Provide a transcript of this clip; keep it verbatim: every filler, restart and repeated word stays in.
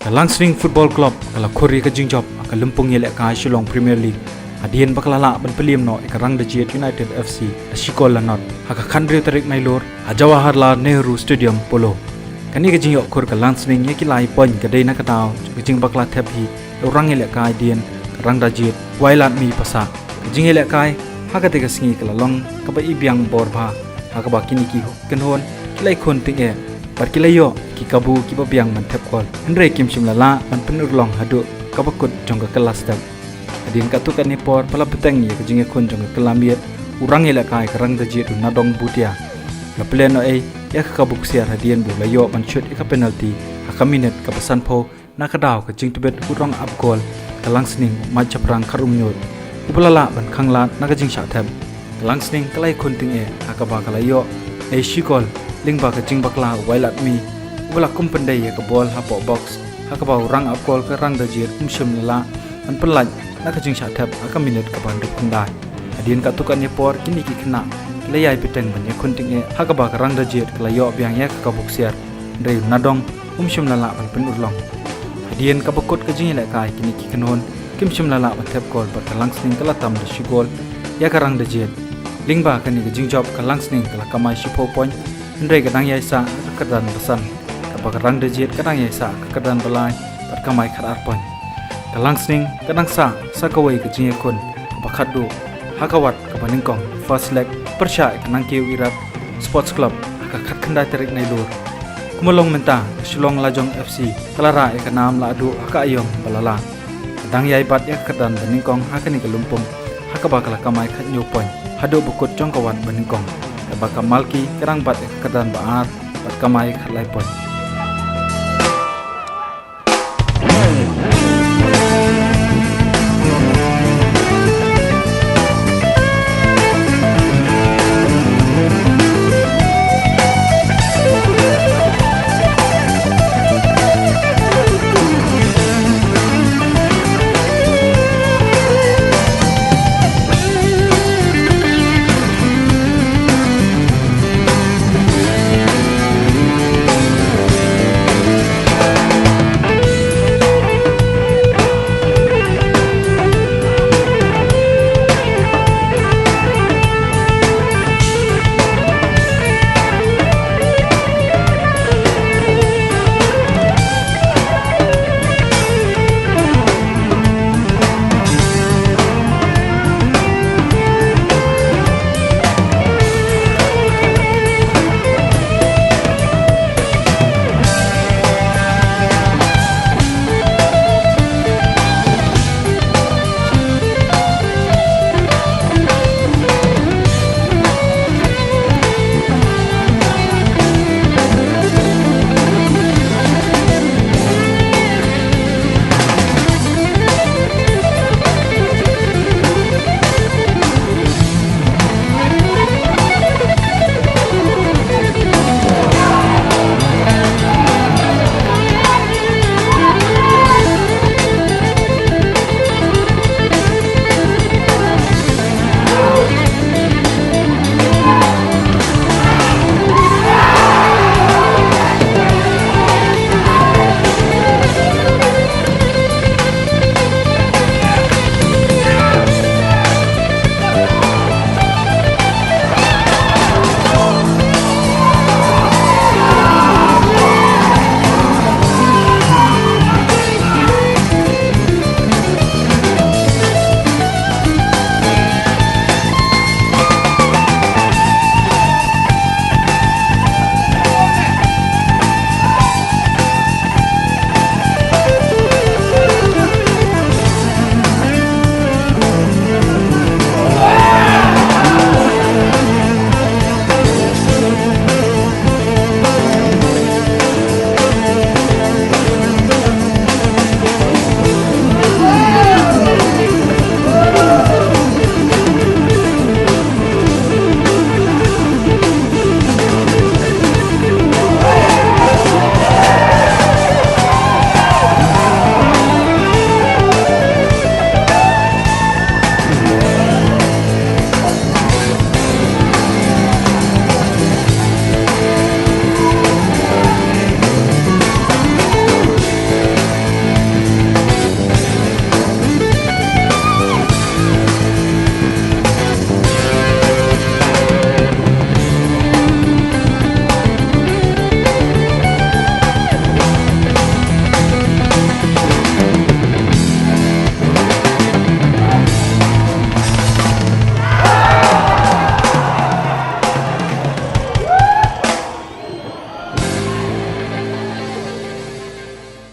Ka Langsning Football Club ka la khur ïa ka jingjop ha ka lympung ïalehkai Shillong Premier League hadien ba ka la lah ban pynliem noh ïa ka Rangdajied United F C da shi kol la not ha ka khathynriew tarik Nailur ha Jawaharlal Nehru Stadium, Polo. Kane ka jingïoh khur ka Langsning ïa ki lai point ka dei na ka daw ka jingbakla thep hi ïa u rangïalehkai dien ka Rangdajied, Wailadmiki Passah. Ka jingïalehkai ha katei ka sngi ka la long kaba i biang bor bha ha kaba kine ki kynhun ki la ïakhun tyngeh bad ki la ïoh ki kabu kiba biang ban thep kol, hynrei kim shym la lah ban pynurlong haduh kaba kut jong ka kylla step. Hadien katto katne por ba la bteng ïa ka jingïakhun jong ka kylla miet, u rangïalehkai ka Rangdajied u Nadong Bhutia u la pynleit noh ei ïa ka kabu ksiar hadien ba u la ïoh ban shut ïa ka penalty ha ka minit kaba sanphew na ka daw ka jingtbit u rangap kol ka Langsning, u Maitshaphrang Kharumñiuid, uba la lah ban khanglad na ka jingshah thep. Ka Langsning ka la ïakhun tyngeh ha kaba ka la ïoh ei shi kol lyngba ka jingbakla u Wailadmiki, uba la kum pyndei ïa ka bol hapoh box ha kaba u rangap kol ka Rangdajied um shym la lah ban pynlait na ka jingshah thep ha ka minit kaba hynriewphew khyndai. Hadien katto katne por kine ki khynnah ki la ïai bteng ban ïakhun tyngeh ha kaba ka Rangdajied ka la ïoh biang ïa ka kabu ksiar, hynrei u Nadong um shym la lah ban pynurlong. Hadien kaba kut ka jingïalehkai kine ki kynhun kim shym la lah ban thep kol bad ka Langsning ka la tam da shi kol ïa ka Rangdajied. Lyngba kane ka jingjop ka Langsning ka la kamai shiphew point, hynrei ka dang ïai sah ha ka kyrdan ba san, katba ka Rangdajied ka dang ïai sah ha ka kyrdan ba lai bad kamai khatar point. Ka Langsning ka dang sah sa kawei ka jingïakhun kaba khatduh ha ka wat kaba nyngkong, first leg, pyrshah ïa ka Nangkiew Irat Sports Club ha ka khatkhyndai tarik Nailur. Kumba long mynta, ka Shillong Lajong F C ka la rah ïa ka nam lahduh ha ka aïom ba la lah. Ka dang ïai bat ïa ka kyrdan ba nyngkong ha kane ka lympung ha kaba ka la kamai khathynñiew point haduh ba kut jong ka wat ba nyngkong, katba ka Malki ka dang bat ïa ka kyrdan ba ar bad kamai khatlai point.